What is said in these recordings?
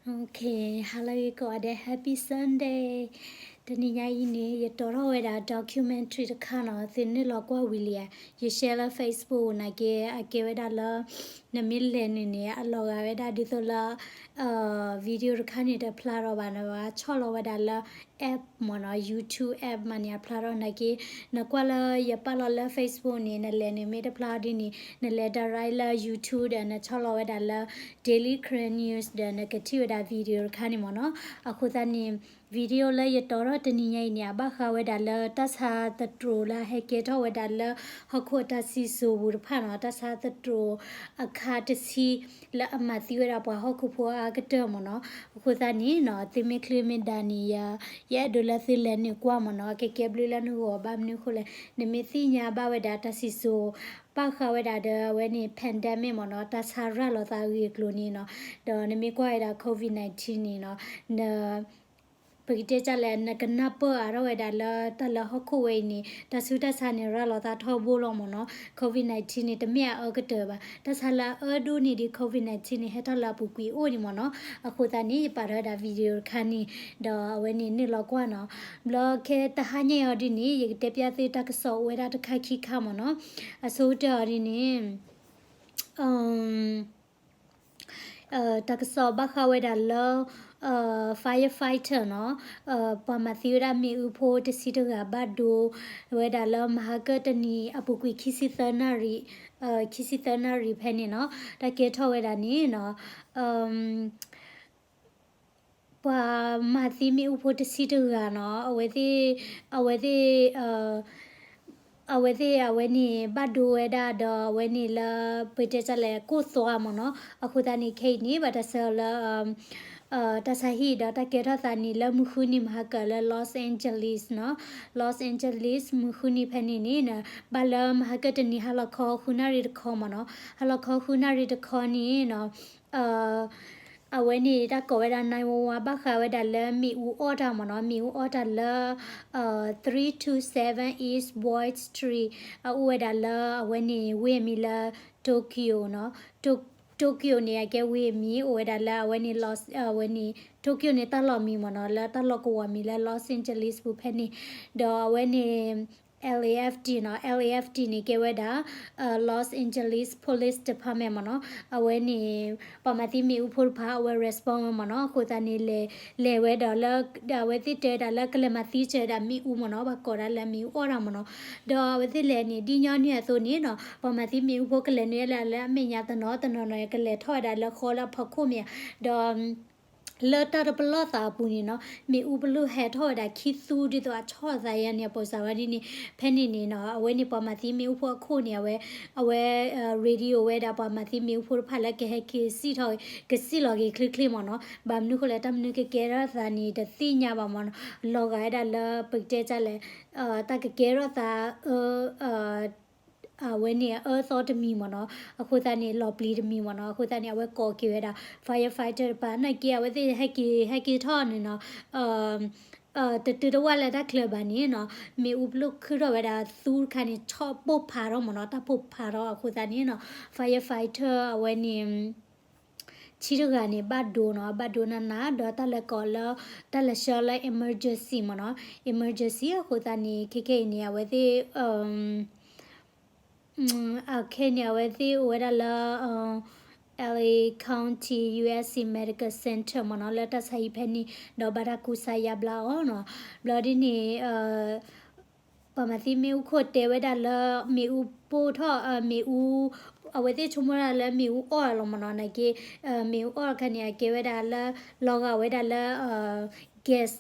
Okay, hello ကိးဂၤဒဲး, Happy Sunday. တနံၤညါအံၤန့ၣ် ယတီၤထီၣ်ဝဲဒၣ် documentary တခါနီၤ, သုနုာ်လီၤကွၢ်ဝံၤလံဧါ, ယ share လၢ Facebook နာ်က့ အကဲဝဲဒၣ်လၢ နမ့ၢ်လဲၤနုာ်န့ၣ် အလီၤဂာ်ဝဲဒၣ်ဒ်သိးလၢ video တခါန့ၣ် တဖျါထီၣ်ဘၣ်နီၤ, ဆီၣ်လီၤဝဲဒၣ်လၢ app မ့ၢ်နီၤ, YouTube app မးန့ၣ် အဖျါထီၣ်နာ်က့, နကွၢ်လၢယပာ်လီၤလၢ Facebook န့ၣ် နလဲၤန့ၣ် မ့ၢ်တဖျါဒ်န့ၣ် နလဲၤ direct လၢ YouTube ဒီး နဆီၣ်လီၤဝဲဒၣ်လၢ Daily Karen News ဒီး နကထံၣ်ဝဲဒၣ် video တခါန့ၣ်မ့ၢ်နီၤ. အဃိသတးန့ၣ် video လၢယတီၤထီၣ်တနံၤညါအံၤန့ၣ် အဘၣ်ဃးဝဲဒၣ်လၢတၢ်ဆါသတြိာ်လၢအဟဲကဲထီၣ်ဝဲဒၣ်လၢ ဟီၣ်ခိၣ်အတၢ်စံၣ်စိၤပူၤတဖၣ်နီၤ, တၢ်ဆါသတြိာ်အခါတဆံ လၢအမၤသံဝဲဒၣ်ပှၤဟီၣ်ခိၣ်ဖိအါကတၢၢ်မ့ၢ်နီၤ. အဃိသတးန့ၣ်နီၤ သုမ့ၢ်ချုးမ့ၢ်ဒါန့ၣ် ယ ယအဲၣ်ဒိးလၢသုလဲၤနုာ်ကွၢ်မ့ၢ်နီၤ, ကဲကဲဘျုးလၢနဂီၢ်, ဘၣ်မနုၤအဃိလဲၣ်, နမ့ၢ်သ့ၣ်ညါဘၣ်ဝဲဒၣ်တၢ်စံၣ်စိၤ ဘၣ်ဃးဝဲဒၣ်ဒီးအဝဲန့ၣ် pandemic မ့ၢ်နီၤ, တၢ်ဆါရၤလီၤသးအဂ့ၢ်အကျိၤန့ၣ်နီၤ, ဒီးနမ့ၢ်ကွၢ်ဝဲဒၣ် COVID nineteen န့ၣ်နီၤ, န ပကတဲဒ်လဲၣ်, နကနၢ်ပၢၢ်အါထီၣ်ဝဲဒၣ်လၢတၢ်လၢဟီၣ်ခိၣ်ဝဲအံၤန့ၣ် တၢ်ဆူးတၢ်ဆါန့ၣ် ရၤလီၤသးထီဘိလီၤမ့ၢ်နီၤ. COVID nineteen န့ၣ် တမ့ၢ်အအၢကတၢၢ်ဘၣ်. တၢ်ဆါလၢအအၢဒိၣ်န့ၢ်ဒံး COVID nineteen န့ၣ် ဟဲထီၣ်လၢအပူၤကွံာ်အိၣ်န့ၣ်မ့ၢ်နီၤ. အဃိသတးန့ၣ် ယပာ်ထီၣ်ဝဲဒၣ် video တခါန့ၣ် ဒီးအဝဲန့ၣ်နုာ်လီၤကွၢ်နီၤ. ဘျီခဲတဟါညါအံၤဒ်န့ၣ် ယကတဲပျၢ်သုတၢ်ကစီၣ်အိၣ်ဝဲဒၣ်တခါခံခါမ့ၢ်နီၤ. အဆိကတၢၢ်အံၤဒ်န့ၣ် တၢ်ကစီၣ်ဘၣ်ဃးဝဲဒၣ်လၢ firefighter နီၤ, ပှၤမၤသံဝဲဒၣ်မ့ၣ်အူဖိတဆံတဂၤဘၣ်ဒိဝဲဒၣ်လၢမဟါကၢၣ်တနံၤအပူၤကွံာ် ခံဆံသၢနၣ်ရံၣ်, ခံဆံသၢနၣ်ရံၣ်ဖဲန့ၣ်နီၤ, တၢ်ကဲထီၣ်ဝဲဒၣ်န့ၣ်နီၤ ပှၤမၤသံမ့ၣ်အူဖိတဆံတဂၤနီၤ, အဝဲသ့ၣ်, အဝဲသ့ၣ်, အဝဲသ့ၣ်အဝဲန့ၣ် ဘၣ်ဒိဝဲဒၣ်ဒီးအဝဲန့ၣ်လၢ ပတဲတၢ်လဲၣ် ကိၢ်သွါမ့ၢ်နီၤ. အဃိသတးန့ၣ် ခဲအံၤန့ၣ် ဘၣ်တၢ်ဆၢအီၤလၢ တၢ်ဆါဟံၣ်ဒီးတၢ်ကဲထီၣ်သးန့ၣ် လၢမုၢ်ဃုနံၤမဟါကၢၣ်လၢ Los Angeles နီၤ, Los Angeles မုၢ်ဃုနံၤဖဲန့ၣ်န့ၣ် ဘၣ်လၢမဟါကၢၣ်တနံၤ ဟါလီၤခီဃုနၣ်ရံၣ်တခီမ့ၢ်နီၤ, ဟါလီၤခီဃုနၣ်ရံၣ်တခီန့ၣ်နီၤ အဝဲန့ၣ်တၢ်ကိးဝဲဒၣ် nine one one ဘၣ်ဃးဝဲဒၣ်လၢမ့ၣ်အူအီၣ်တၢ်မ့ၢ်နီၤ, မ့ၣ်အူအီၣ်တၢ်လၢ three two seven East Boyd Street အအိၣ်ဝဲဒၣ်လၢအဝဲန့ၣ်ဝ့ၢ်အမံၤလၢ Tokyo နီၤ, Tokyo န့ၣ် အကဲဝ့ၢ်အမံၤ အိၣ်ဝဲဒၣ်လၢအဝဲန့ၣ် Los အဝဲန့ၣ် Tokyo န့ၣ် တၢ်လီၢ်မံၤမ့ၢ်နီၤ, လၢတၢ်လီၢ်ကဝီၤမံၤလၢ Los Angeles ပူၤဖဲန့ၣ်, ဒီးအဝဲန့ၣ် L A F D နီၤ, L A F D န့ၣ် ကဲဝဲဒၣ် Los Angeles Police Department မ့ၢ်နီၤ, အဝဲန့ၣ် ပှၤမၤသံမ့ၣ်အူဖိတဖၣ် အဝဲ respond ဝဲမ့ၢ်နီၤ, အဃိသတးန့ၣ် လဲၤဝဲဒီးလၢ အဝဲသ့ၣ်တဲဝဲဒၣ်လၢကလဲၤမၤသံစၢၤဝဲဒၣ်မ့ၣ်အူမ့ၢ်နီၤ, ဘၣ်ကိးဒၣ်လၢမ့ၣ်အူအီၣ်တၢ်မ့ၢ်နီၤ, ဒီးအဝဲသ့ၣ်လဲၤန့ၣ် ဒ်ညီနုၢ်အသိးန့ၣ်နီၤ, ပှၤမၤသံမ့ၣ်အူဖိကလဲၤနုာ်လၢအမဲာ်ညါတနီၤတနီၤနီၤ ကလဲၤထီၣ်ဝဲဒၣ်လၢဃီလၢအဖီခိၣ်မ့ၢ်ဧါ, ဒီး လၢတၢ်တပလီၢ်သးအပူၤန့ၣ်နီၤ, မ့ၣ်အူပလိၣ်ဟဲထီၣ်ဝဲဒၣ်ခံသူဒ်သိးအဆီၣ်သးယါန့ၣ် အပိစၢ်ဝဲဒ်န့ၣ်, ဖဲန့ၣ်န့ၣ်နီၤ, အဝဲန့ၣ်ပှၤမၤသံမ့ၣ်အူဖိအခိၣ်န့ၣ် အဝဲ အဝဲ radio ဝဲဒၣ်ပှၤမၤသံမ့ၣ်အူဖိတဖၣ်လၢကဟဲက့ၤစံၣ်ထီၣ် ကစံၣ်လီၤက့ၤချ့ချ့မ့ၢ်နီၤ, ဘၣ်မနုၤဃိလဲၣ် တၢ်မနုၤကကဲထီၣ်သးန့ၣ် တသ့ၣ်ညါဘၣ်မ့ၢ်နီၤ, လီၤဂာ်ဝဲဒၣ်လၢ ပကတဲဒ်လဲၣ် တၢ်ကကဲထီၣ်သး အဝဲန့ၣ်အအၢသီတမံၤမ့ၢ်နီၤ, အဃိသတးန့ၣ် လီၤပျံၤတမံၤမ့ၢ်နီၤ, အဃိသတးန့ၣ် အဝဲကိးက့ၤဝဲဒၣ် firefighter တဖၣ် နာ်က့ အဝဲသ့ၣ်ဟဲက့ၤ ဟဲက့ၤထီၣ်န့ၣ်နီၤ, တတုၤတဝၢ်လၢတၢ်ချၢဘၣ်န့ၣ်နီၤ, မ့ၣ်အူပလိၣ်ခုၣ်ထီၣ်ဝဲဒၣ်သူတခါန့ၣ် ဆီၣ်ပိၢ်ဖးထီၣ်မ့ၢ်နီၤ, တၢ်ပိၢ်ဖးထီၣ်အဃိသတးန့ၣ်နီၤ, firefighter အဝဲန့ၣ် ဆံတဂၤန့ၣ် ဘၣ်ဒိနီၤ, ဘၣ်ဒိနးနး ဒီးတၢ်လဲၤကိးလၢ တၢ်လဲၤဆှၢလၢ emergency မ့ၢ်နီၤ, emergency အဃိသတးန့ၣ် ခဲခဲအံၤန့ၣ် အဝဲသ့ၣ် အခဲန့ၣ် အဝဲသ့ၣ်အိၣ်ဝဲဒၣ်လၢ L A County U S C Medical Center မ့ၢ်နီၤ, လၢတၢ်ဆါဟံၣ်ဖဲန့ၣ် ဒီးဘၣ်တၢ်ကူစါယါဘျါအီၤနီၤ. ဘျီဒ်န့ၣ် ပှၤမၤသံမ့ၣ်အူခိၣ်တဲဝဲဒၣ်လၢ မ့ၣ်အူပိၢ်ထီၣ် မ့ၣ်အူ အဝဲသ့ၣ်ဆိကမိၣ်ဒၣ်လၢမ့ၣ်အူအီၣ်လီၤမ့ၢ်နီၤ, နာ်က့ မ့ၣ်အူအီၣ်တခါန့ၣ် အကဲဝဲဒၣ်လၢ လီၤဂာ်ဝဲဒၣ်လၢ gas,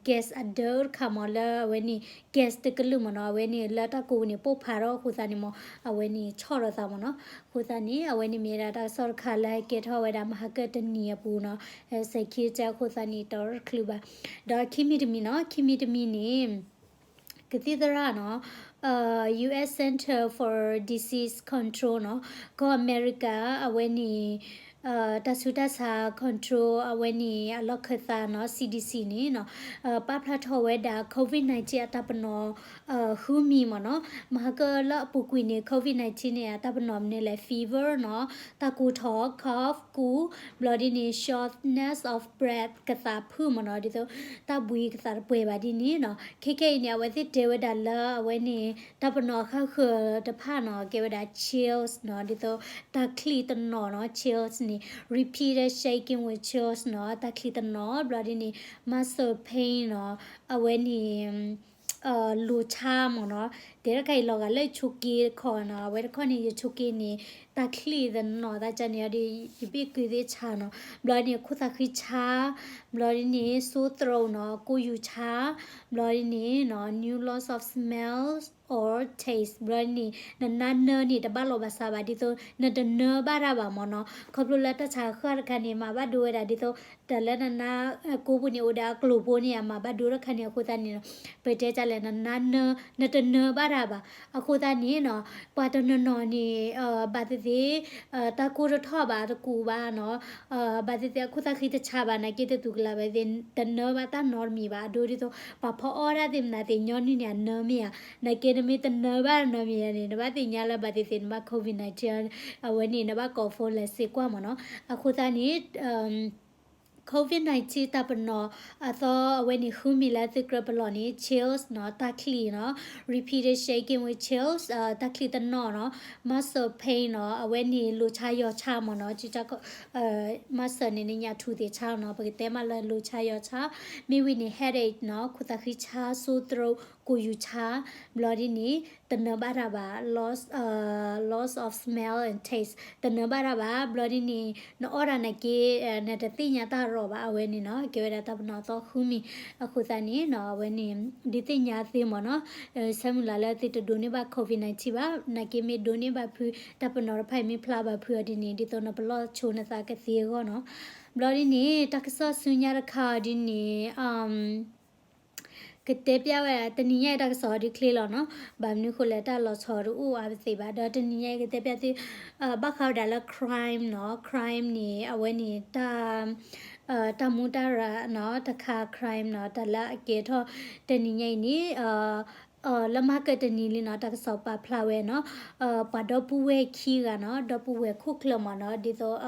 gas အဒၢတခါမ့ၢ် လၢအဝဲန့ၣ် gas တကလုာ်မ့ၢ်နီၤ, အဝဲန့ၣ်လၢတၢ်ကိးပူၤန့ၣ် ပိၢ်ဖးထီၣ်အဃိသတးန့ၣ်မ့ၢ် အဝဲန့ၣ်ဆီၣ်လီၤသးမ့ၢ်နီၤ. အဃိသတးန့ၣ် အဝဲန့ၣ်မ့ၢ်ဒၣ်တၢ်ကစီၣ်တခါလၢဟဲကဲထီၣ်ဝဲဒၣ် မဟါကၢၣ်တနံၤအပူၤနီၤ, စဲၤခံတၢ်အဃိသတးန့ၣ် တီရ့ၣ်ချုးဘၣ်. ဒီးခံမံၤတမံၤနီၤ, ခံမံၤတမံၤန့ၣ် ကသံၣ်သရၣ်နီၤ, U S Center for Disease Control နီၤ, ကီၢ်အမဲရကၤ အဝဲန့ၣ် တၢ်ဆူးတၢ်ဆါ control အဝဲန့ၣ် အလီၢ်ခၢၣ်သးနီၤ C D C န့ၣ်နီၤ ပာ်ဖျါထီၣ်ဝဲဒၣ် COVID nineteen အတၢ်ပနီၣ် ဃုမံၤမ့ၢ်နီၤ မၤကလၢအပူၤကွံာ်န့ၣ် COVID nineteen န့ၣ် အတၢ်ပနီၣ်မနုၤလဲၣ် fever နီၤ တၢ်ကိၢ်ထီၣ် cough ကူး ဘျီဒ်န့ၣ် shortness of breath ကသးဖုၣ်မ့ၢ်နီၤ ဒ်သိး တၢ်ဘှံးကသးတပှဲၤဘၣ်ဒ်န့ၣ်နီၤ ခဲခဲအံၤန့ၣ် အဝဲသ့ၣ်တဲဝဲဒၣ်လၢအဝဲန့ၣ် တၢ်ပနီၣ်အဃၣ်ဃၢၤတဖၣ်နီၤ ကဲဝဲဒၣ် chills နီၤ ဒ်သိး တၢ်ချံၣ်တနီၤနီၤ chills န့ၣ် repeated shaking with chills နီၤ တၢ်ချံၣ်တနီၤ ဘျီဒ်န့ၣ် muscle pain နီၤ အဝဲန့ၣ် လိၤဆါမ့ၢ်နီၤ တဲတခါအံၤလီၤဂာ်လၢယဆိးက့တခီနီၤ အဝဲတခီန့ၣ် ယဆိးက့န့ၣ် တၢ်ချံၣ်တနီၤ တၢ်ကန့ၣ်ဒီး ယဘ့ၣ်ကုၢ်သ့ၣ်ဆါနီၤ ဘျီန့ၣ် ခိၣ်သးဃံဆါ ဘျီဒ်န့ၣ် sore throat နီၤ ကိၢ်ယူၤဆါ ဘျီဒ်န့ၣ်နီၤ new loss of smell or taste ဘျီဒ်န့ၣ် နနါနၢန့ၣ် တဘၣ်လီၤဘၣ်စးဘၣ် ဒ်သိး နတနၢဘၣ်တၢ်ဘၣ်မ့ၢ်နီၤ ခီဖျိလၢတၢ်ဆါဃၢ်တခါန့ၣ် မၤဘၣ်ဒိဝဲဒၣ် ဒ်သိး တၢ်လၢနနါကိၢ်ပူၤန့ၣ် အိၣ်ဒီးအကျိၤဖိန့ၣ် အမၤဘၣ်ဒိတခါန့ၣ် အဃိသတးန့ၣ်နီၤ ပတဲတၢ်လဲၣ် နနါနၢ နတနၢဘၣ်တၢ်ဘၣ် အဃိသတးန့ၣ်နီၤ ပှၤတနီၤနီၤန့ၣ် ဘၣ်သ့ၣ်သ့ၣ် တၢ်ကိၢ်တထီၣ်ဘၣ် တကူးဘၣ်နီၤ ဘၣ်သ့ၣ်သ့ၣ် အခိၣ်သးဃံတဆါဘၣ် နာ်က့တသူကလးဘၣ်သ့ၣ် တနၢဘၣ်တၢ်နီတမံၤဘၣ် အဒိဒ်သိး ပှၤဖီအီၣ်တၢ်သ့ၣ်မနုၤသ့ၣ်ညီနုၢ်န့ၣ် အနၢမ့ၢ်ဧါ နာ်က့နမ့ၢ်တနၢဘၣ်နီတမံၤန့ၣ် နဘၣ်သ့ၣ်ညါလၢဘၣ်သ့ၣ်သ့ၣ် နဘၣ် COVID nineteen အဝဲန့ၣ် နဘၣ်ကိး phone လဲၤစ့ကွၢ်မ့ၢ်နီၤ အဃိသတးန့ၣ် COVID nineteen တၢ်ပနီၣ်အသီအဝဲန့ၣ် ဃုမံၤလၢသုကြၢးပလီၢ်န့ၣ် chills နီၤ တၢ်ချံၣ်နီၤ repeated shaking with chills တၢ်ချံၣ်တနီၤနီၤ muscle pain နီၤ အဝဲန့ၣ်လိၤဆါယီၤဆါမ့ၢ်နီၤ muscle န့ၣ် နညၣ်ထူၣ်သ့ၣ်ဆါနီၤ ပကတဲမးလၢလိၤဆါယီၤဆါ မ့ၢ်ဝံၤန့ၣ် headache နီၤ ခိၣ်သးဃံဆါ sore throat ကိၢ်ယူၤဆါ ဘျီဒ်န့ၣ် တနၢဘၣ်တၢ်ဘၣ် loss of smell and taste တနၢဘၣ်တၢ်ဘၣ် ဘျီဒ်န့ၣ် နအီၣ်တၢ်နာ်က့ နတသ့ၣ်ညါတၢ်ရီၣ်ဘၣ် အဝဲန့ၣ်နီၤ ကဲဝဲဒၣ်တၢ်ပနီၣ်အသီဃုမံၤ အဃိသတးန့ၣ်နီၤ အဝဲန့ၣ် ဒုးသ့ၣ်ညါသ့မ့ၢ်နီၤ ဆၢမုၢ်လၢ်လၢသုတဒိးန့ၢ်ဘၣ် COVID nineteen ဘၣ် နာ်က့မ့ၢ်ဒိးန့ၢ်ဘၣ်ဖု တၢ်ပနီၣ်တဖၣ်အံၤမ့ၢ်ဖျါဘၣ်ဖုအီၤဒ်န့ၣ် ဒ်သိးနပလီၢ်ဆိနသးကသ့အဂီၢ်နီၤ ဘျီဒ်န့ၣ် တၢ်ကစီၣ်ဆူညါတခါအီၤဒ်န့ၣ် ကတဲပျၢ်ဝဲဒၣ် တနံၤညါအံၤတၢ်ကစီၣ်ဒုးချ့လီၤနီၤ ဘၣ်မနုၤဃိလဲၣ် တၢ်လီၤဆီတအိၣ်အါပသ့ၣ်ဘၣ် ဒီးတနံၤညါအံၤကတဲပျၢ်သု ဘၣ်ဃးဝဲဒၣ်လၢ crime နီၤ crime န့ၣ် အဝဲန့ၣ် တၢ်မူတၢ်ရၢ်နီၤ တခါ crime နီၤ တၢ်လၢအကဲထီၣ်တနံၤညါအံၤန့ၣ် လၢမၤကၢၣ်တနံၤလံနီၤ တၢ်ကစီၣ်ပာ်ဖျါဝဲနီၤ ပှၤဒီပုၢ်ဝဲၢ်ခံဂၤနီၤ ဒီပုၢ်ဝဲၢ်ခိၣ်ချၢမ့ၢ်နီၤ ဒ်သိး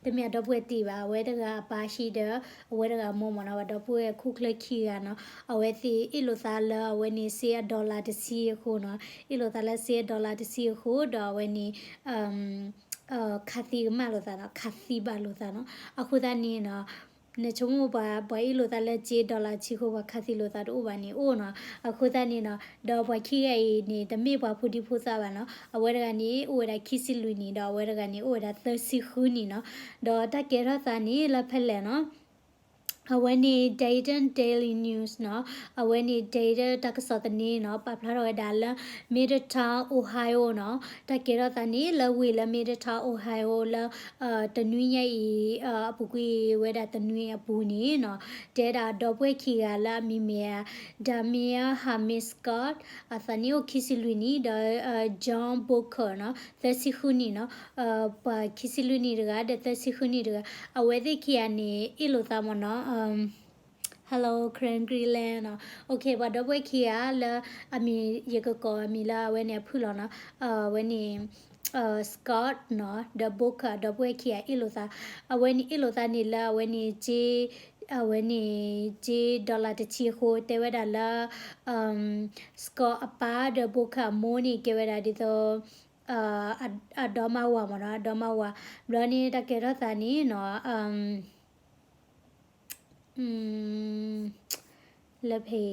တမ့ၢ်အဒီပုၢ်ဝဲၢ်တံၢ်ဘၣ် အဝဲတဂၤအပၢ်ဟံၣ်ဒီး အဝဲတဂၤအမိၢ်မ့ၢ်နီၤ ပှၤဒီပုၢ်ဝဲၢ်ခိၣ်ချၢခံဂၤနီၤ အဝဲသ့ၣ်အ့ၣ်လိာ်သးလၢအဝဲန့ၣ် စ့အdollarတဆံအဃိနီၤ အ့ၣ်လိာ်သးလၢစ့အdollarတဆံအဃိ ဒီးအဝဲန့ၣ် ခးသံကမၣ်လိာ်သးနီၤ ခးသံဘၣ်လိာ်သးနီၤ အဃိသတးန့ၣ်နီၤ နဆိကမိၣ်ပှၤ ပှၤအ့ၣ်လိာ်သးလၢစ့dollarဆံအဃိ ပှၤခးသံလိာ်သးတအိၣ်ဘၣ်န့ၣ် အိၣ်နီၤ အဃိသတးန့ၣ်နီၤ ဒီးပှၤခံဂၤအံၤန့ၣ် တမ့ၢ်ပှၤဖိဒံဖိသၣ်ဘၣ်နီၤ အဝဲတဂၤန့ၣ် အိၣ်ဝဲဒၣ်ခံဆံလွံၢ်နံၣ် ဒီးအဝဲတဂၤန့ၣ် အိၣ်ဝဲဒၣ်သၢဆံဃုနံၣ်နီၤ ဒီးတၢ်ကဲထီၣ်သးန့ၣ် လၢဖဲလဲၣ်နီၤ အဝဲန့ၣ် Dayton Daily News နီၤ အဝဲန့ၣ် Dayton တၢ်ကစီၣ်သန့နီၤ ပာ်ဖျါထီၣ်ဝဲဒၣ်လၢ Middletown Ohio နီၤ တၢ်ကဲထီၣ်သးန့ၣ် လၢဝ့ၢ်လၢ Middletown Ohio လၢ တနွံညါအံၤ အပူၤကွံာ်ဝဲဒၣ်တနွံအပူၤန့ၣ်နီၤ တဲဒၣ်ဒီပုၢ်ဝဲၢ်ခံဂၤလၢအမံၤမ့ၢ် Damia Hamid Scott အသးနံၣ်အိၣ်ခံဆံလွံၢ်နံၣ် ဒီး John Booker နီၤ သၢဆံဃုနံၣ်နီၤ ပှၤခံဆံလွံၢ်နံၣ်တဂၤ ဒီးသၢဆံဃုနံၣ်တဂၤ အဝဲသ့ၣ်ခံဂၤန့ၣ် အ့ၣ်လိာ်သးမ့ၢ်နီၤ Hello Karen Greenland နီၤ ပှၤဒီပုၢ်ဝဲၢ်ခံဂၤလၢအမံၤ ယကကိးအမံၤလၢအဝဲန့ၣ်အဖုၣ်လီၤနီၤ အဝဲန့ၣ် Scott နီၤ ဒီး Booker ဒီပုၢ်ဝဲၢ်ခံဂၤအ့ၣ်လိာ်သး အဝဲန့ၣ်အ့ၣ်လိာ်သးန့ၣ်လၢအဝဲန့ၣ် အဝဲန့ၣ် က့ dollar တဆံအဃိ တဲဝဲဒၣ်လၢ Scott အပၢ်ဒီး Booker အမိၢ်န့ၣ် ကဲဝဲဒၣ်ဒ်သိး အဒီမါဝၤမ့ၢ်နီၤ အဒီမါဝၤ ဘျီန့ၣ် တၢ်ကဲထီၣ်သးန့ၣ်နီၤ လၢဖဲ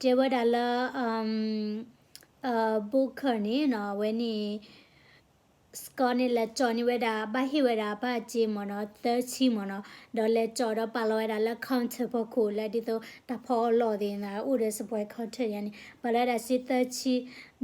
တဲဝဲဒၣ်လၢ Booker န့ၣ်နီၤ အဝဲန့ၣ် Scott န့ၣ် လဲၤကၠီန့ၢ်ဝဲဒၣ် ဘၣ်ဟ့ၣ်ဝဲဒၣ်အပၢ်စ့မ့ၢ်နီၤ သၢဆံမ့ၢ်နီၤ ဒီးလဲၤကၠီဒီးပာ်လီၤဝဲဒၣ်လၢ counter ဖီခိၣ်လၢဒ်သိး တၢ်ဖီအီၣ်လီၢ်သ့ၣ်န့ၣ် အိၣ်ဒီးစပွဲ counter ယါန့ၣ် ပာ်လီၤဝဲဒၣ်စ့သၢဆံ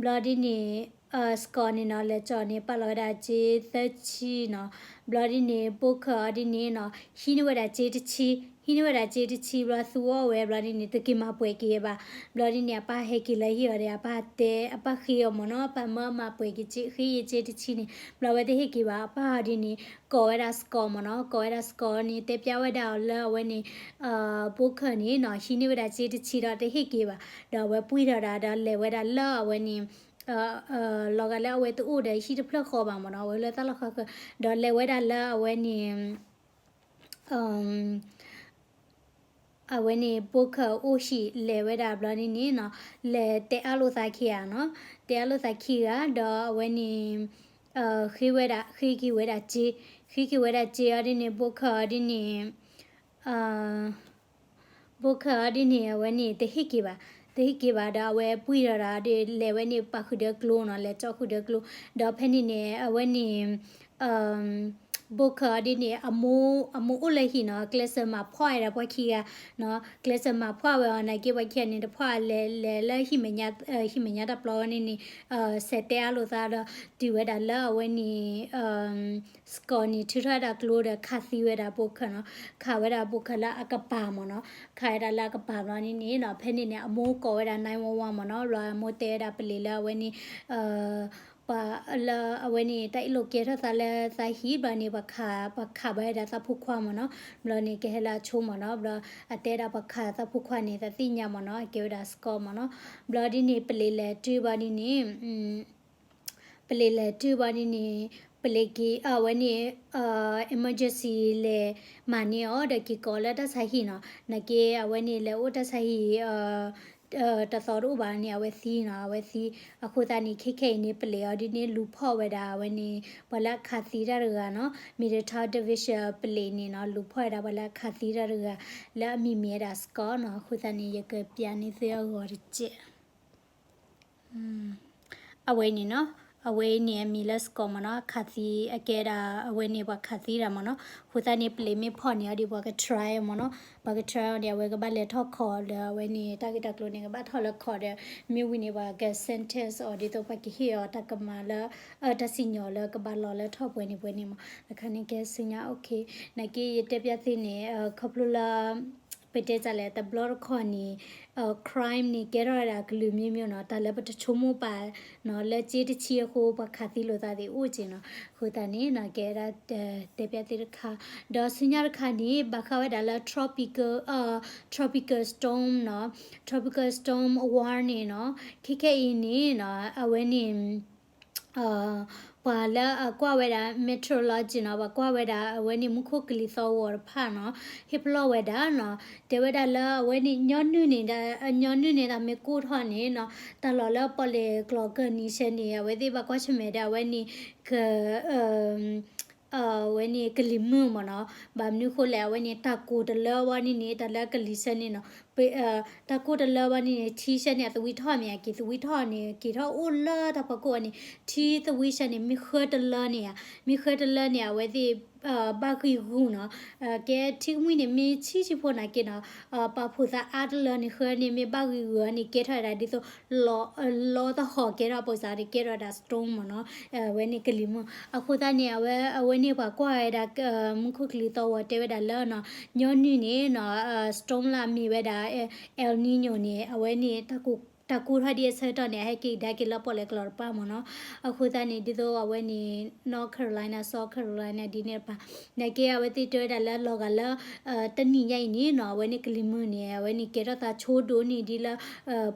ဘျီဒ်န့ၣ် Scott န့ၣ်နီၤ လဲၤကၠီန့ၣ် ပာ်လီၤဝဲဒၣ်စ့သၢဆံနီၤ, ဘျီဒ်န့ၣ် Booker အီၤဒ်န့ၣ်နီၤ ဟံးန့ၢ်ဝဲဒၣ်စ့တဆံ, ဟံးန့ၢ်ဝဲဒၣ်စ့တဆံ ဘျီသူအီၣ်ဝဲဘျီဒ်န့ၣ် တက့ၤမၤပှဲၤက့ၤဘၣ်, ဘျီဒ်န့ၣ် အပၢ်ဟဲက့ၤလၢဟံၣ်အီၤဒီး အပၢ်တဲ အပၢ်ဃ့အီၤမ့ၢ်နီၤ ပၢ်မၢမၤပှဲၤက့ၤစ့ ဃ့ယစ့တဆံန့ၣ် ဘျီဝဲတဟ့ၣ်က့ၤဘၣ် အပၢ်အီၤဒ်န့ၣ် ကိးဝဲဒၣ် Scott မ့ၢ်နီၤ ကိးဝဲဒၣ် Scott န့ၣ် တဲပျၢ်ဝဲဒၣ်အီၤလၢအဝဲန့ၣ် Booker န့ၣ်နီၤ ဟံးန့ၢ်ဝဲဒၣ်စ့တဆံဒီးတဟ့ၣ်က့ၤဘၣ်, ဒီးအဝဲပှံၢ်ထီၣ်ဒၣ်ဒီးလဲၤဝဲဒၣ်လၢအဝဲန့ၣ် လီၤဂာ်လၢအဝဲတအိၣ်ဒီးဟံၣ်တဖျၢၣ်ဃီဘၣ်မ့ၢ်နီၤ အဝဲလၢတၢ်လီၢ်ဃီဃၢၤ, ဒီးလဲၤဝဲဒၣ်လၢအဝဲန့ၣ် အဝဲန့ၣ် Booker အိၣ်ဟံၣ်လဲၤဝဲဒၣ်ဘျီဒ်န့ၣ်နီၤ လဲၤတဲအါလိာ်သးခံဂၤနီၤ, တဲအါလိာ်သးခံဂၤ ဒီးအဝဲန့ၣ် ဃ့ဝဲဒၣ် ဃ့က့ၤဝဲဒၣ်စ့, ဃ့က့ၤဝဲဒၣ်စ့အီၤဒ်န့ၣ် Booker အီၤဒ်န့ၣ် Booker အီၤဒ်န့ၣ် အဝဲန့ၣ်တဟ့ၣ်က့ၤဘၣ်, တဟ့ၣ်က့ၤဘၣ်ဒီး အဝဲပှံၢ်ထီၣ်ဒီး လဲၤဝဲန့ၣ်ပာ်ဃုာ်ဒီးကျိနီၤ လဲၤကၠီဃုာ်ဒီးကျိ, ဒီးဖဲန့ၣ်န့ၣ် အဝဲန့ၣ် Booker အီၤဒ်န့ၣ် အမိၢ် အမိၢ်အိၣ်လၢဟံၣ်နီၤ ကျဲးစၢးမၤဖှီၣ်ဝဲဒၣ်ပှၤခံဂၤနီၤ, ကျဲးစၢးမၤဖှီၣ်ဝဲအီၤ နာ်က့ပှၤခံဂၤန့ၣ် တဖှီၣ်လဲၤလဲၤလၢဟံၣ်မဲာ်ညါ ဟံၣ်မဲာ်ညါတၢ်ပျီဝဲန့ၣ်န့ၣ် ဆဲးတဲအါလိာ်သးဒီး တုၤဝဲဒၣ်လၢအဝဲန့ၣ် Scott န့ၣ် ထုးထီၣ်ဝဲဒၣ်ကျိဒီးခးသံဝဲဒၣ် Booker နီၤ, ခးဝဲဒၣ် Booker လၢအကပၤမ့ၢ်နီၤ, ခးဝဲဒၣ်လၢအကပၤဘျီန့ၣ်န့ၣ်နီၤ ဖဲန့ၣ်န့ၣ် အမိၢ်ကိးဝဲဒၣ် nine one one မ့ၢ်နီၤ, ဘျီအမိၢ်တဲဝဲဒၣ်ပလံၤလၢအဝဲန့ၣ် ပှၤလၢအဝဲန့ၣ် တၢ်အ့ၣ်လိာ်ကဲထီၣ်သးလၢသးဟံၣ်ဘျီန့ၣ် ပှၤခး ပှၤခးဘၣ်ဝဲဒၣ်သးဖိခွါမ့ၢ်နီၤ, ဘျီန့ၣ် ကဟဲလၢအဆိမ့ၢ်နီၤ, ဘျီအတဲဒၣ်ပှၤခးသးဖိခွါန့ၣ် သးသ့ၣ်ညါမ့ၢ်နီၤ, အကဲဝဲဒၣ် Scott မ့ၢ်နီၤ, ဘျီဒ်န့ၣ် ပလံၤလဲၤတုၤဘၣ်ဒ်န့ၣ် ပလံၤလဲၤတုၤဘၣ်ဒ်န့ၣ် ပလံၤက့ၤ အဝဲန့ၣ် emergency လဲၤမၤန့ၢ်အီၤ ဒီးက့ၤကိးလၢတၢ်ဆါဟံၣ်နီၤ, နာ်က့အဝဲန့ၣ် လဲၤအိၣ်တၢ်ဆါဟံၣ် တသီတအိၣ်ဘၣ်န့ၣ် အဝဲသံနီၤ, အဝဲသံ, အဃိသတးန့ၣ် ခဲခဲအံၤန့ၣ် ပလံၤအီၤဒ်န့ၣ် လူၤဖီၣ်ဝဲဒၣ် အဝဲန့ၣ် ပှၤလၢအခးသံတၢ်တဂၤနီၤ, Middletown Division ပလံၤန့ၣ်နီၤ လူၤဖီၣ်ဝဲဒၣ် ပှၤလၢအခးသံတၢ်တဂၤ လၢအမံၤမ့ၢ်ဝဲဒၣ် Scott နီၤ, အဃိသတးန့ၣ် ယကပျးန့ၢ်သုအဂီၤတစဲး အဝဲန့ၣ်နီၤ, အဝဲန့ၣ်အမံၤလၢ Scott မ့ၢ်နီၤ, အခးသံ အကဲဒၣ် အဝဲန့ၣ် ပှၤခးသံတၢ်မ့ၢ်နီၤ, အဃိသတးန့ၣ် ပလံၤမ့ၢ်ဖီၣ်န့ၢ်အီၤဒီး ပှၤက try မ့ၢ်နီၤ, ပှၤက try အီၤန့ၣ် အဝဲကဘၣ်လဲၤထီၣ်ခိးဒီး အဝဲန့ၣ် တၢ်ဂ့ၢ်တၢ်ကျိၤန့ၣ် ကဘၣ်ထီၣ်လၢခိးဒီး မ့ၢ်ဝံၤန့ၣ် ပှၤက sentence အီၤ ဒ်သိးပှၤကဟ့ၣ်အီၤတၢ်ကမၤလၢ တၢ်စံၣ်ညီၣ်လၢကဘၣ်လီၤလၢထီၣ်ပှဲၤန့ၣ်ပှဲၤန့ၣ်မ့ၢ်, တခါန့ၣ်ကဲဆူညါ okay, နာ်က့ယတဲပျးသုန့ၣ် ခီဖျိလၢ ပတဲတၢ်လဲၣ် တဘျီတခီၣ်န့ၣ် crime န့ၣ် ကဲထီၣ်ဝဲဒၣ်ကလုာ်မျိုးမျိုးနီၤ, တၢ်လၢပတဆိကမိၣ်ပာ်နီၤ, လၢစ့တဆံအဃိ ပှၤခးသံလိာ်သးသ့ၣ်အိၣ်က့နီၤ, အဃိသတးန့ၣ်နီၤ ကဲဒၣ် တဲပျးသုတခါ, ဒီးဆူညါတခါန့ၣ် ဘၣ်ဃးဝဲဒၣ်လၢ tropical tropical storm နီၤ, tropical storm warning နီၤ, ခဲခဲအံၤန့ၣ်နီၤ အဝဲန့ၣ် ပှၤလၢအကွၢ်ဝဲဒၣ် meteorology နီၤ, ပှၤကွၢ်ဝဲဒၣ်အဝဲန့ၣ် မူခိၣ်ကလံၤသီဝီၤတဖၣ်နီၤ, ဟ့ၣ်ပလီၢ်ဝဲဒၣ်နီၤ, တဲဝဲဒၣ်လၢအဝဲန့ၣ် ညီနုၢ်န့ၣ်ဒီး ညီနုၢ်န့ၣ် တၢ်မ့ၢ်ကိၢ်ထီၣ်န့ၣ်နီၤ, တၢ်လီၢ်လၢပီၣ်လဲၣ်ကျိၤကၢၢ်နံၤဆဲန့ၣ် အဝဲသ့ၣ်ဘၣ်ကွၢ်ဆၢၣ်မဲာ်ဒီး အဝဲန့ၣ် က အဝဲန့ၣ်ကလံၤမုၢ်မ့ၢ်နီၤ, ဘၣ်မနုၤဃိလဲၣ် အဝဲန့ၣ် တၢ်ကိၢ်တလၢဝဲန့ၣ်န့ၣ် တၢ်လၢကလံၤဆဲန့ၣ်နီၤ, တၢ်ကိၢ်တလၢဝဲန့ၣ်န့ၣ် ထံဆဲန့ၣ် အသဝံထီၣ်မ့ၢ် အက့ၤသဝံထီၣ်န့ၣ် က့ၤထီၣ်အိၣ်လၢတၢ်ဖီခိၣ်ဝဲန့ၣ် ထံသဝံဆဲန့ၣ် မ့ၢ်ဃၢတလၢန့ၣ်ဧါ, မ့ၢ်ဃၢတလၢန့ၣ် အဝဲသ့ၣ် ဘၣ်ဂံၢ်ဂူာ်နီၤ, ကဲထံကမှံန့ၣ် မ့ၢ်ဆံးဆံးဖိနာ်က့နီၤ, ပာ်ဖှိၣ်သးအါတလၢန့ၣ် ဃၢန့ၣ် မ့ၢ်ဘၣ်ဂံၢ်ဂူာ်န့ၣ် ကဲထီၣ်ဝဲဒၣ်ဒ်သိး လီသဟီၣ်ကဲထီၣ် ပိစးန့ၣ် ကဲထီၣ်ဝဲဒၣ် storm မ့ၢ်နီၤ, အဝဲန့ၣ်ကလံၤမုၢ်, အဃိသတးန့ၣ် အဝဲ အဝဲန့ၣ်ပှၤကွၢ်ဝဲဒၣ် မူခိၣ်ကလံၤသီဝီၤတဲဝဲဒၣ်လၢနီၤ, ညီနုၢ်န့ၣ်နီၤ storm လၢအမ့ၢ်ဝဲဒၣ် El Niño န့ၣ် အဝဲန့ၣ် တၢ်ကိၢ်ထီၣ်ဒ်အဆၢကတီၢ်န့ၣ် အဟဲက့ၤကဒါက့ၤလၢပီၣ်လဲၣ်ကျိၤတဖၣ်မ့ၢ်နီၤ, အဃိသတးန့ၣ် ဒ်သိးအဝဲန့ၣ် North Carolina South Carolina ဒ်န့ၣ်တဖၣ်, နာ်က့အဝဲသ့ၣ်တဲဝဲဒၣ်လၢလီၤဂာ်လၢ တနံၣ်ညါအံၤန့ၣ်နီၤ အဝဲန့ၣ်ကလံၤမုၢ်န့ၣ် အဝဲန့ၣ်ကဲထီၣ်သးဆိဒိၣ်န့ၢ်ဒ်လၢ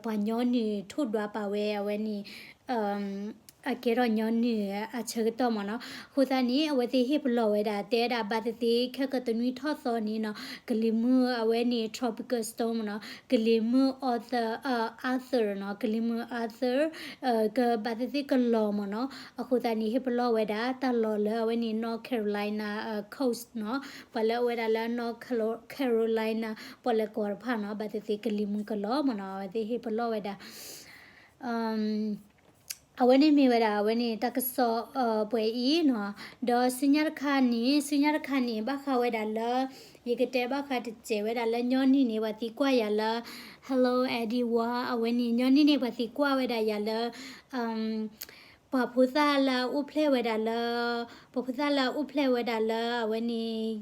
ပှၤညီနုၢ်ထိၣ်ဒွးပာ်ဝဲ အဝဲန့ၣ် အကဲထီၣ်ညီနုၢ်အဆၢကတီၢ်မ့ၢ်နီၤ, အဃိသတးန့ၣ် အဝဲသ့ၣ်ဟ့ၣ်ပလီၢ်ဝဲဒၣ် တဲဝဲဒၣ်ဘၣ်သ့ၣ်သ့ၣ် ခဲကတနွံထီၣ်သီန့ၣ်နီၤ ကလံၤမုၢ်အဝဲန့ၣ် tropical storm မ့ၢ်နီၤ ကလံၤမုၢ် Arthur နီၤ ကလံၤမုၢ် Arthur ကဘၣ်သ့ၣ်သ့ၣ်ကလီၤမ့ၢ်နီၤ, အဃိသတးန့ၣ် ဟ့ၣ်ပလီၢ်ဝဲဒၣ် တၢ်လီၢ်လၢအဝဲန့ၣ် North Carolina coast နီၤ ပှၤလၢအဝဲဒၣ်လၢ North Carolina ပီၣ်လဲၣ်ကျိၤတဖၣ်နီၤ ဘၣ်သ့ၣ်သ့ၣ်ကလံၤမုၢ်ကလီၤမ့ၢ်နီၤ အဝဲသ့ၣ်ဟ့ၣ်ပလီၢ်ဝဲဒၣ် အဝဲန့ၣ်မ့ၢ်ဝဲဒၣ် အဝဲန့ၣ် တၢ်ကစီၣ်ပှဲၤအံၤနီၤ, ဒီးဆူညါတခါန့ၣ် ဆူညါတခါန့ၣ် ဘၣ်ဃးဝဲဒၣ်လၢ ယကတဲဘၣ်ဃးတစဲးဝဲဒၣ်လၢညီနုၢ်န့ၣ် ပှၤသံကွၢ်ယၤလၢ Hello Eddie Wa အဝဲန့ၣ် ညီနုၢ်န့ၣ် ပှၤသံကွၢ်ဝဲဒၣ်ယၤလၢ ပှၤဖိသၣ်လၢအအိၣ်ဖျဲၣ်ဝဲဒၣ်လၢ, ပှၤဖိသၣ်လၢအအိၣ်ဖျဲၣ်ဝဲဒၣ်လၢအဝဲန့ၣ်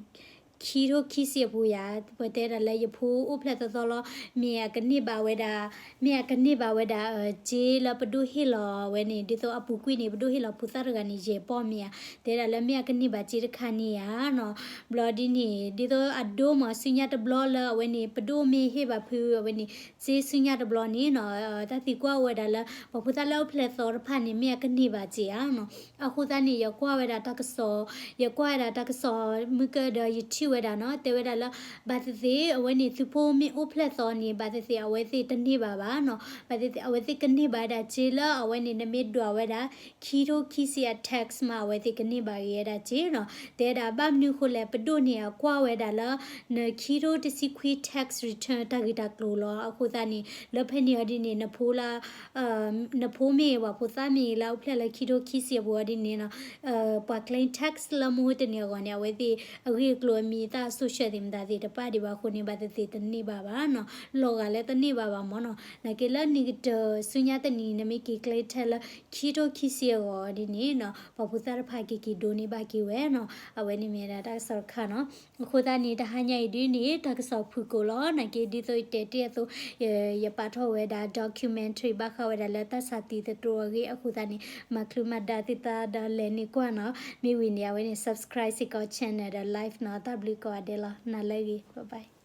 ခံထိခံဆံအပူၤယၤ, ပတဲဒၣ်လၢယဖိအိၣ်ဖျဲၣ်သီသီလီၤ, မ့ၢ်အကန့ၢ်ဘၣ်ဝဲဒၣ်, မ့ၢ်အကန့ၢ်ဘၣ်ဝဲဒၣ် စ့လၢပဒိၣ်ဟ့ၣ်လီၤဝဲန့ၣ် ဒ်သိးအပူၤကွံာ်န့ၣ် ပဒိၣ်ဟ့ၣ်လီၤဖိသၣ်တဂၤန့ၣ် ယဲၢ်ပီၢ်မ့ၢ်ဧါ, တဲဒၣ်လၢမ့ၢ်အကန့ၢ်ဘၣ်စ့တခါန့ၣ်ဧါနီၤ, ဘျီဒ်န့ၣ် ဒ်သိးအဒိၣ်မးဆူညါတဘျီလၢအဝဲန့ၣ် ပဒိၣ်မ့ၢ်ဟ့ၣ်ဘၣ်ဖုအဝဲန့ၣ် စ့ဆူညါတဘျီန့ၣ်နီၤ, တၢ်သံကွၢ်ဝဲဒၣ်လၢ ပှၤဖိသၣ်လၢအိၣ်ဖျဲၣ်သီတဖၣ်န့ၣ် မ့ၢ်အကန့ၢ်ဘၣ်စ့ဧါနီၤ, အဃိသတးန့ၣ် ယကွၢ်ဝဲဒၣ်တၢ်ကစီၣ်, ယကွၢ်ဝဲဒၣ်တၢ်ကစီၣ်မုၢ်ကၢၢ်ဒီးယထံၣ်ဝဲဒၣ်နီၤ, တဲဝဲဒၣ်လၢ ဘၣ်သ့ၣ်သ့ၣ် အဝဲန့ၣ် သုဖိမ့ၢ်အိၣ်ဖျဲၣ်သီန့ၣ် ဘၣ်သ့ၣ်သ့ၣ် အဝဲသ့ၣ်တန့ၢ်ဘၣ်ဘၣ်နီၤ, ဘၣ်သ့ၣ်သ့ၣ် အဝဲသ့ၣ်ကန့ၢ်ဘၣ်ဝဲဒၣ်စ့လၢအဝဲန့ၣ် နမ့ၢ်ဒွးဝဲဒၣ် ခံထိခံဆံအ tax မး အဝဲသ့ၣ်ကန့ၢ်ဘၣ်က့ၤဝဲဒၣ်စ့နီၤ, တဲဒၣ်ဘၣ်မနုၤအဃိလဲၣ် ပဒိၣ်န့ၣ် အကွၢ်ဝဲဒၣ်လၢ နခံထိတဆံခွံ tax return တၢ်ဂ့ၢ်တၢ်ကျိၤလီၤ, အဃိသတးန့ၣ် လၢဖဲန့ၣ်အီၤဒ်န့ၣ် နဖိလၢ နဖိမ့ၢ်ပှၤဖိသၣ်မ့ၢ်လၢအိၣ်ဖျဲၣ်လၢခံထိခံဆံအပူၤအီၤဒ်န့ၣ်နီၤ, ပှၤ claim tax လၢမဟိတန့ၢ်အဂီၢ်န့ၣ် အဝဲသ့ၣ်အဂ့ၢ်အကျိၤအမံၤအသၣ် social သ့ၣ်မတၤသ့ၣ်တပာ်ဒံးဘၣ်အဃိန့ၣ် ဘၣ်သ့ၣ်သ့ၣ်တန့ၢ်ဘၣ်ဘၣ်နီၤ, လီၤဂာ်လၢတန့ၢ်ဘၣ်ဘၣ်မ့ၢ်နီၤ, နာ်က့လၢနံၣ်ကတၢၢ်ဆူညါတနံၤ နမ့ၢ်က့ၤ claim tax လၢခံထိခံဆံအဂီၢ်ဒ်န့ၣ်နီၤ ပှၤဖိသၣ်တဖၣ်က့ၤက့ၤဒိးန့ၢ်ဘၣ်က့ၤဝဲနီၤ, အဝဲန့ၣ်မ့ၢ်ဒၣ်တၢ်ကစီၣ်တခါနီၤ, အဃိသတးန့ၣ် တဟါညါအံၤဒ်န့ၣ် တၢ်ကစီၣ်ဖုၣ်ကိာ်လီၤ, နာ်က့ဒ်သိးယတဲတ့ၢ်အသိး ယပာ်ထီၣ်ဝဲဒၣ် documentary ဘၣ်ဃးဝဲဒၣ်လၢတၢ်ဆါသံသတြိာ်အဂ့ၢ်အဃိသတးန့ၣ် မၤချုးမၤဒါသုသးဒီးလဲၤန့ၢ်ကွၢ်နီၤ, မ့ၢ်ဝံၤန့ၣ် အဝဲန့ၣ် subscribe စ့ၢ်ကီး channel ဒီး live နီၤ, တၢ်ဘျုးကိးဂၤဒဲးလီၤ, နၤလၢအဂ့ၤ, bye bye.